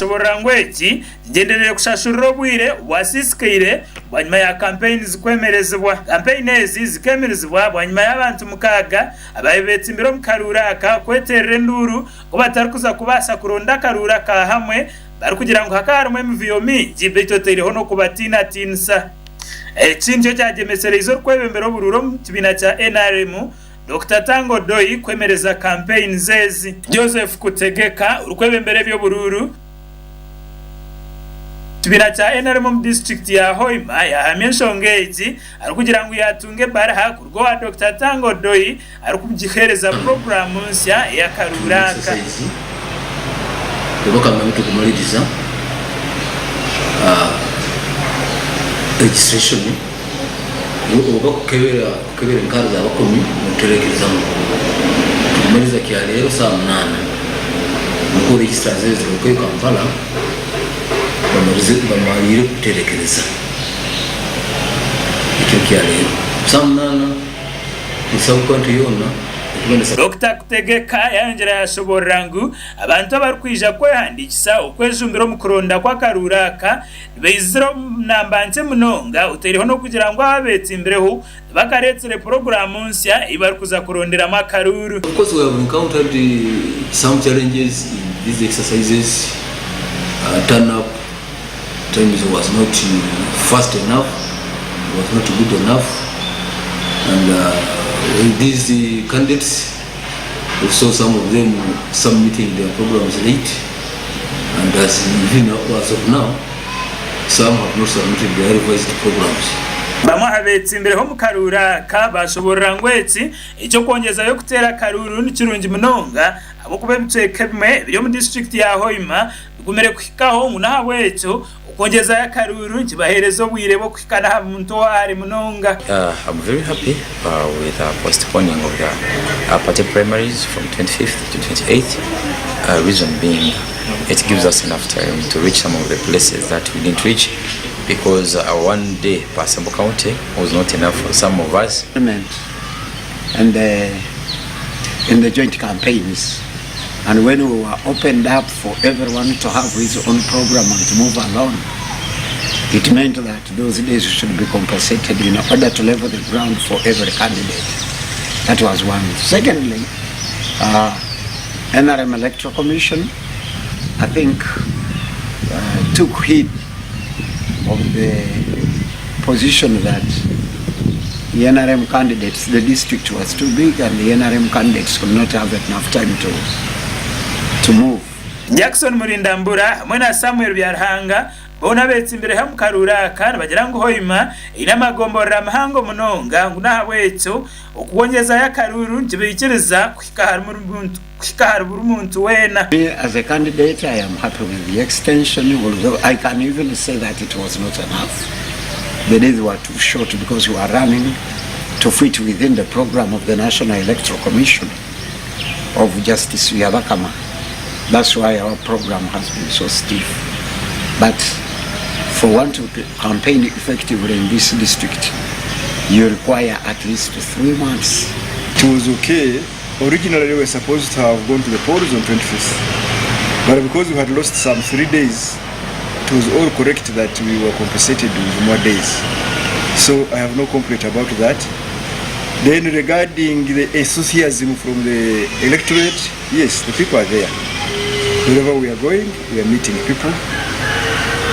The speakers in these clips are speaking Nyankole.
Shoborora ngu eki kigyendereire kushashurira obwire obwasiisikaire bwanyima ya kampeyini kwemerezibwa. Kampeyini ezi zikeemirizibwa bwanyima y'abantu mukaaga abaabaire beetsimbire omu karuuru aka kweteerera enduuru ku batarikuza kubaasa kuronda akaruuru aka hamwe barikugira ngu hakaba harimu emivuyo mingi beitu oteireho n'okubatiinatiinisa. Eki nikyo kyagyemesereize orikwebembera oburuuru omu kibiina kya nrm, Dokita Tanga Odoi kwemereza campaigns ezi. Joseph Kutegeka orikwebembera eby'oburuuru kibiina kya nrm omu disiturikiti ya Hoima yahamya enshonga egi arikugira ngu yatunga ebaruha kuruga owa Dokita Tanga Odoi arikugiheereza puroguraamu nsya ey'akaruuru aka. Oba kukebera kukebera enkaara za bakomi notuterekerezamu tukumaliza kyareero saaha munaana nikwo registers ezo zigarukeyo Kampala bamarize bamarire kuterekereza ekiro kyareero saaha munaana sub county yoona. Dokita Kutegeka yayongyera yashoborora ngu abantu abarikwija kwehandiikisa okwejumbira omu kuronda kw'akaruuru aka Baizire omu namba nkye munonga otaireho n'okugira ngu ababetsimbireho tibakareetsire puroguraamu nsya ei barikuza kuronderamu akaruuru. Of course we have encountered some challenges in these exercises, turn up times was not fast enough, was not good enough and with these candidates we saw some of them submitting their programs late. And as even as of now, some have not submitted their revised programs. Bamwe aha betsimbireho omu karuuru aka bashoborora ngu eki eky'okwongyezayo kuteera akaruuru ni kirungi munonga ahabw'okuba ebicweka ebimwe ebiri omu disiturikiti ya Hoima bigumire kuhikaho ngu n'ahabw'ekyo okwongyezayo akaruuru nikibaheereza obwire bw'okuhika n'aha muntu owaari munonga. I'm very happy with the postponing of the party primaries from 25th to 28th, reason being it gives us enough time to reach some of the places that we didn't reach because one day per sub county was not enough for some of us. And the, in the joint campaigns and when we were opened up for everyone to have his own program and to move along, it meant that those days should be compensated in order to level the ground for every candidate. That was one. Secondly, NRM Electoral Commission, I think, took heed of the position that the NRM candidates, the district was too big and the NRM candidates could not have enough time to, to move. Jackson Murindambura hamwe na Samuel Byaruhanga boona abetsimbire omu karuuru aka nibagira ngu Hoima eine amagomborora mahango munonga ngu n'ahabw'ekyo okwongyezayo akaruuru nikibaikiriza kuhika ahari buri muntu weena. Me as a candidate I am happy with the extension although I can even say that it was not enough. The days were too short because we were running to fit within the program of the National Electoral Commission of Justice Byabakama. That's why our program has been so stiff. But for one to campaign effectively in this district, you require at least 3 months. It was okay. Originally, we were supposed to have gone to the polls on 25th. But because we had lost some 3 days, it was all correct that we were compensated with more days. So I have no complaint about that. Then regarding the enthusiasm from the electorate, yes, the people are there. Wherever we are going, we are meeting people.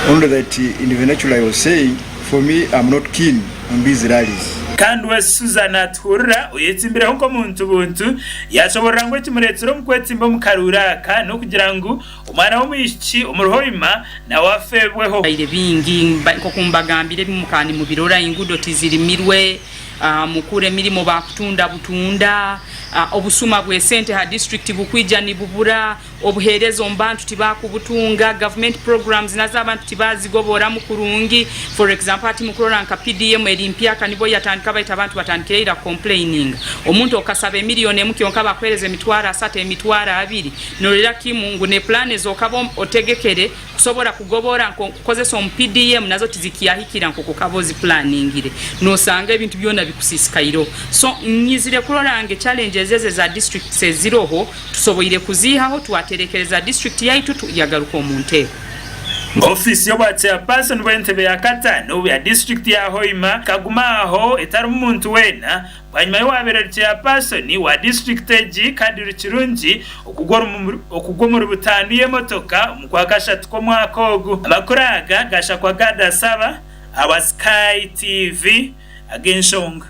Only that in the vernacular I was saying, for me, I'm not keen on these rallies. Kandi we Susan Atuhurira oyetsimbireho nk'omuntu buntu yashoborora ngu ekimuretsire omu kwetsimba omu karuuru aka n'okugira ngu omwana w'omwishiki omuri Hoima nawe afeebweho. Baire bingi nk'oku mbagambire ebi mukaba nimubirora enguudo tizirimirwe, mukura emirimo bakutunda butunda, obusuma bw'esente ha district bukwija nibubura, obuheereza omu bantu tibakubutunga, government programs nazo abantu tibazigoboramu kurungi. For example hati mukurora nka PDM eri mpyaka nibwo yatandika baitu abantu batandikire ira complaining. Omuntu okasaba emillion emu kyonka bakuhereza 300,000 20,000 nororera kimu ngu ne plan ezokaba otegekere kusobora kugobora nkokukozesa omu PDM nazo tizikyahikira nkoku okaba oziplaningire, nosanga ebintu byona bikusisikaireho. So nyizire kurora ngu challenges ezi eza districts eziroho tusoboire kuzihaho twatera. twaterekereza disiturikiti yaitu yagaruka omu nteeko. Ofiisi y'obwa Chairperson bw'entebe ya kataano ya disiturikiti ya Hoima ekaguma aho etarimu muntu weena bwanyima y'owabaire ari Chairperson wa disiturikiti egi Kadiri Kirungi okugwa omuri butandu y'emotoka omu kwakashatu kw'omwaka ogu. Amakuru aga gashakwa Gad Asaba ahabwa Sky TV ag'enshonga.